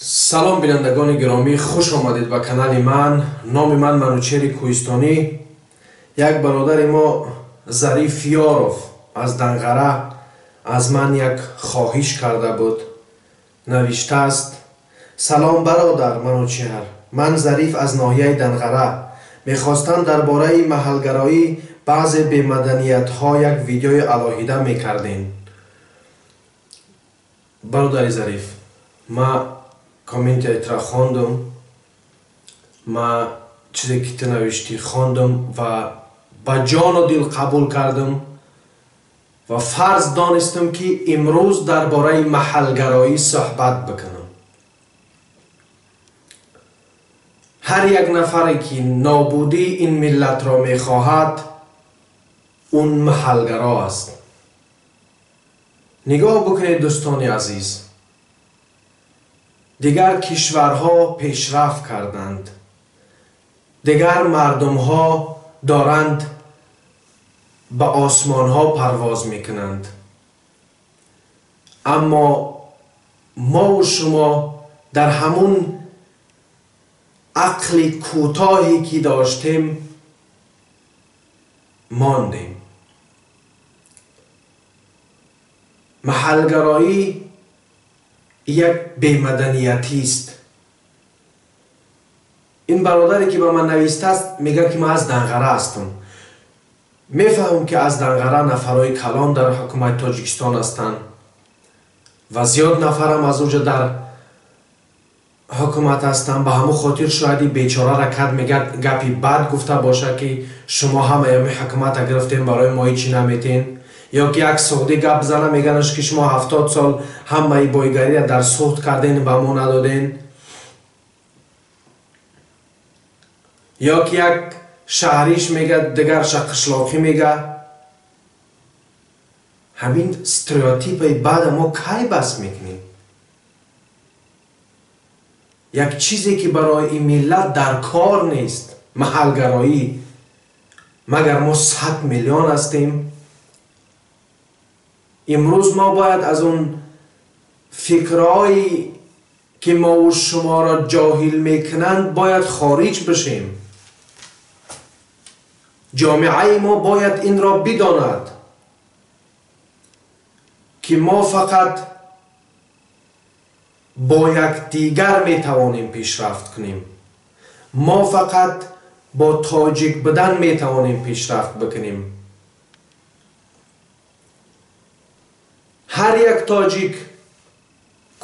Салом бинандагони гиромӣ, хуш омадед ба канали ман. Номи ман Манучери Кӯҳистонӣ. Як бародари мо Зариф Ёров аз Данғара аз ман як хоҳиш карда буд. Навиштааст: Салом бародар Манучеҳр, ман Зариф аз ноҳияи Данғара. Мехостам дар бораи маҳалгароӣ баъзе бемаданиятҳо як видеои алоҳида мекардем. Бародари Зариф, ма комментиятро хондум, ма чизе ки ту навиштӣ хондум ва ба ҷону дил қабул кардум ва фарз донистам, ки имрӯз дар бораи маҳалгароӣ суҳбат бикунам. Ҳар як нафаре ки нобудии ин миллатро мехоҳад, он маҳалгаро аст. Нигоҳ бикунед, дӯстони азиз, дигар кишварҳо пешрафт карданд, дигар мардумҳо доранд ба осмонҳо парвоз мекунанд, аммо мову шумо дар ҳамун ақли кӯтоҳе ки доштем мондем. Маҳалгароӣ як бемаданиятист. Ин бародаре ки ба ман навистааст, мегӯяд ки ман аз Данғара ҳастам. Мефаҳмам, ки аз Данғара нафарҳои калон дар ҳукумати Тоҷикистон ҳастанд ва зиёд нафарам аз уҷа дар ҳукумат ҳастанд. Ба ҳамон хотир шояд ин бечора ракат мегӯяд, гапи бад гуфта бошад, ки шумо ҳамаи ҳукумата гирифтем, барои мо ҳечи наметен. Ё ки як суғдӣ гап зана, меганаш ки шумо 70 сол ҳамаи бойгариро дар суғд карден, ба мо надоден. Ё ки як шаҳриш мега, дигарша қишлоқӣ мега. Ҳамин стереотипаи бада мо кай бас мекунем? Як чизе ки барои ин миллат дар кор нест, маҳалгароӣ. Магар мо 100 миллион ҳастем? Имрӯз мо бояд аз он фикрҳое ки мову шуморо ҷоҳил мекунанд бояд хориҷ бишем. Ҷомеаи мо бояд инро бидонад, ки мо фақат бо якдигар метавонем пешрафт кунем. Мо фақат бо тоҷик будан метавонем пешрафт бикунем. Ҳар як тоҷик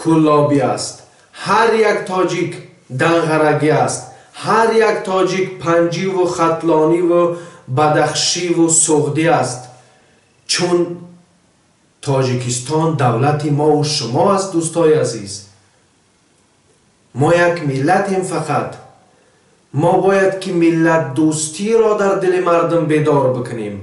куллобӣ аст, ҳар як тоҷик данғарагӣ аст, ҳар як тоҷик панҷиву хатлониву бадахшиву суғдӣ аст. Чун Тоҷикистон давлати мову шумо аст, дӯстои азиз. Мо як миллатем фақат. Мо бояд ки миллатдӯстиро дар дили мардум бедор бикунем.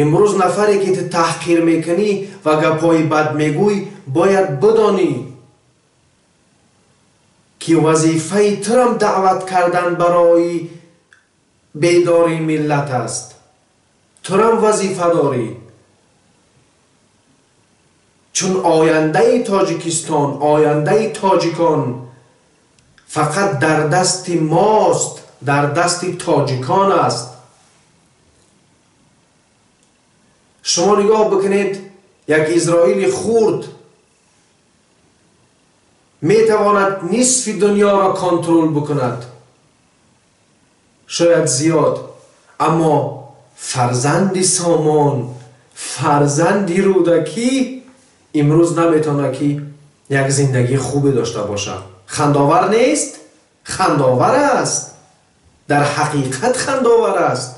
Имрӯз нафаре ки ту таҳқир мекунӣ ва гапҳои бад мегӯй, бояд бидонӣ ки вазифаи турам даъват кардан барои бедории миллат аст. Турам вазифа дорӣ, чун ояндаи Тоҷикистон, ояндаи тоҷикон фақат дар дасти мост, дар дасти тоҷикон аст. Шумо нигоҳ бикунед, як Израили хурд метавонад нисфи дунёро контрол бикунад, шояд зиёд, аммо фарзанди Сомон, фарзанди Рӯдакӣ имрӯз наметавонад ки як зиндагии хубе дошта бошад. Хандовар нест? Хандовар аст, дар ҳақиқат хандовар аст.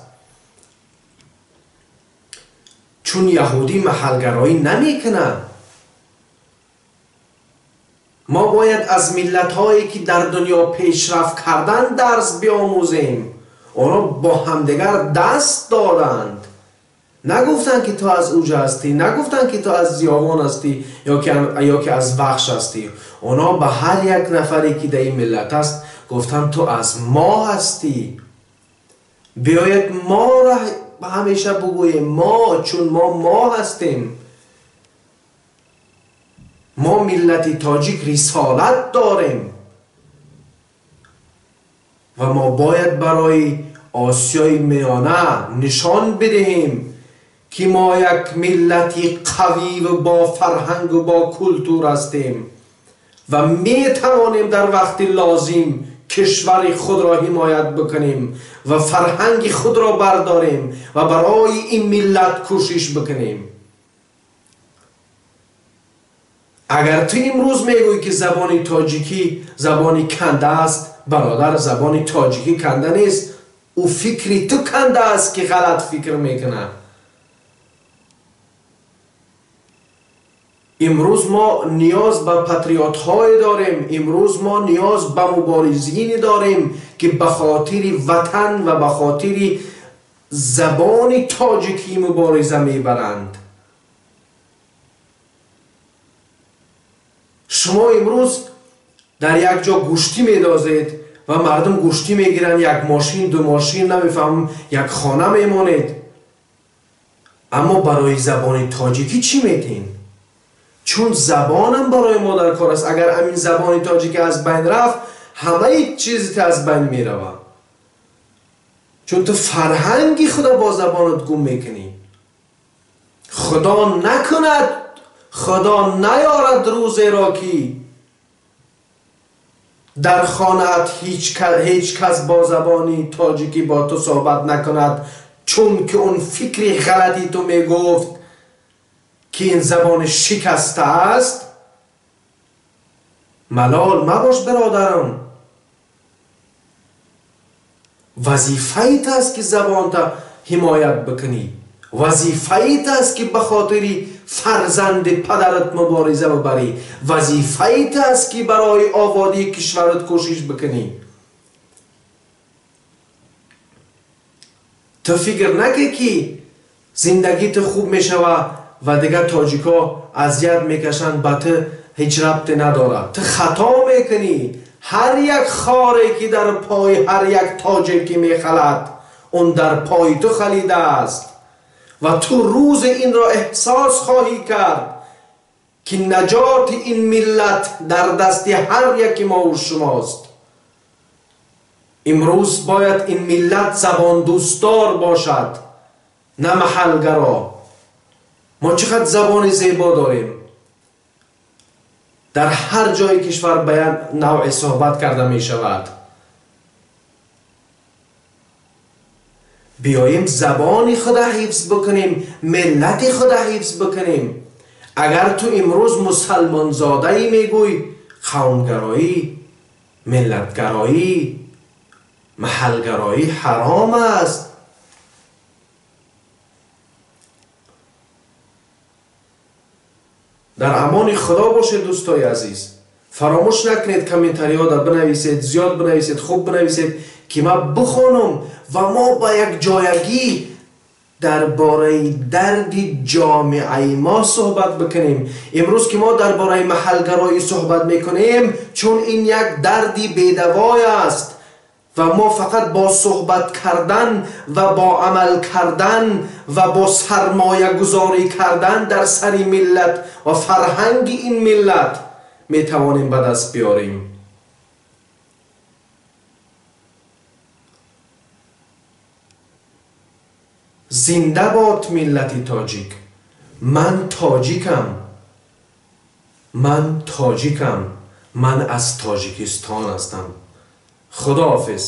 Чун яҳудӣ маҳалгароӣ намекунад. Мо бояд аз миллатҳое ки дар дунё пешрафт карданд дарс биомӯзем. Онҳо бо ҳамдигар даст доданд. Нагуфтанд ки ту аз уҷа ҳастӣ, нагуфтанд ки ту аз зиёвон ҳастӣ ё ки аз вахш ҳастӣ. Онҳо ба ҳар як нафаре ки дар ин миллат аст гуфтанд ту аз мо ҳастӣ. Биёед моро ҳамеша бигӯем мо, чун мо мо ҳастем. Мо миллати тоҷик рисолат дорем ва мо бояд барои Осиёи Миёна нишон бидиҳем, ки мо як миллати қавӣ ва бо фарҳанг ва бо культур ҳастем ва метавонем дар вақти лозим кишвари худро ҳимоят бикунем ва фарҳанги худро бардорем ва барои ин миллат кӯшиш бикунем. Агар ту имрӯз мегӯӣ, ки забони тоҷикӣ забони канда аст, бародар, забони тоҷикӣ канда нест, ӯ фикри ту канда аст, ки ғалат фикр мекунад. Имрӯз мо ниёз ба патриотҳое дорем, имрӯз мо ниёз ба муборизине дорем, ки ба хотири ватан ва ба хотири забони тоҷикӣ мубориза мебаранд. Шумо имрӯз дар як ҷо гӯштӣ медозед ва мардум гӯштӣ мегиранд, як мошин, ду мошин, намефаҳмам, як хона мемонед, аммо барои забони тоҷикӣ чӣ метиҳед? Чун забонам барои мо дар кор аст. Агар ҳамин забони тоҷикӣ аз байн рафт, ҳамаи чизи аз байн меравад, чун ту фарҳанги худо бо забонат гум мекунӣ. Худо накунад, худо наёрад рӯзеро, ки дар хонаат ҳеҷ кас бо забони тоҷикӣ бо ту суҳбат накунад, чун ки он фикри ғалати ту мегуфт, ки ин забон шикаста аст. Малол мабош, бародарон, вазифаит аст, ки забонта ҳимоят бикунӣ, вазифаит аст, ки ба хотири фарзанди падарат мубориза бибарӣ, вазифаит аст, ки барои ободии кишварат кӯшиш бикунӣ. Ту фикр накӣ, ки зиндагит хуб мешава ва дигар тоҷикҳо азият мекашанд, ба ту ҳеҷ рабте надорад. Ту хато мекунӣ. Ҳар як хоре, ки дар пои ҳар як тоҷике мехалад, он дар пои ту халидааст ва ту рӯзе инро эҳсос хоҳӣ кард, ки наҷоти ин миллат дар дасти ҳар яки мову шумост. Имрӯз бояд ин миллат забондӯстдор бошад, на маҳалгаро. Мо чӣ қадр забони зебо дорем, дар ҳар ҷои кишвар ба як навъе суҳбат карда мешавад. Биёем забони худа ҳифз бикунем, миллати худа ҳифз бикунем. Агар ту имрӯз мусалмонзодаӣ, мегӯй, қавмгароӣ, миллатгароӣ, маҳалгароӣ ҳаром аст. Дар амони Худо бошед, дӯстои азиз. Фаромӯш накунед, комментариҳода бинависед, зиёд бинависед, хуб бинависед, ки ман бихонам ва мо ба як ҷоягӣ дар бораи дарди ҷомеаи мо суҳбат бикунем. Имрӯз ки мо дар бораи маҳалгароӣ суҳбат мекунем, чун ин як дарди бедавой аст ва мо фақат бо суҳбат кардан ва бо амал кардан ва бо сармоягузорӣ кардан дар сари миллат ва фарҳанги ин миллат метавонем ба даст биёрем. Зинда бод миллати тоҷик! Ман тоҷикам, ман тоҷикам, ман аз Тоҷикистон ҳастам. Худоҳофиз.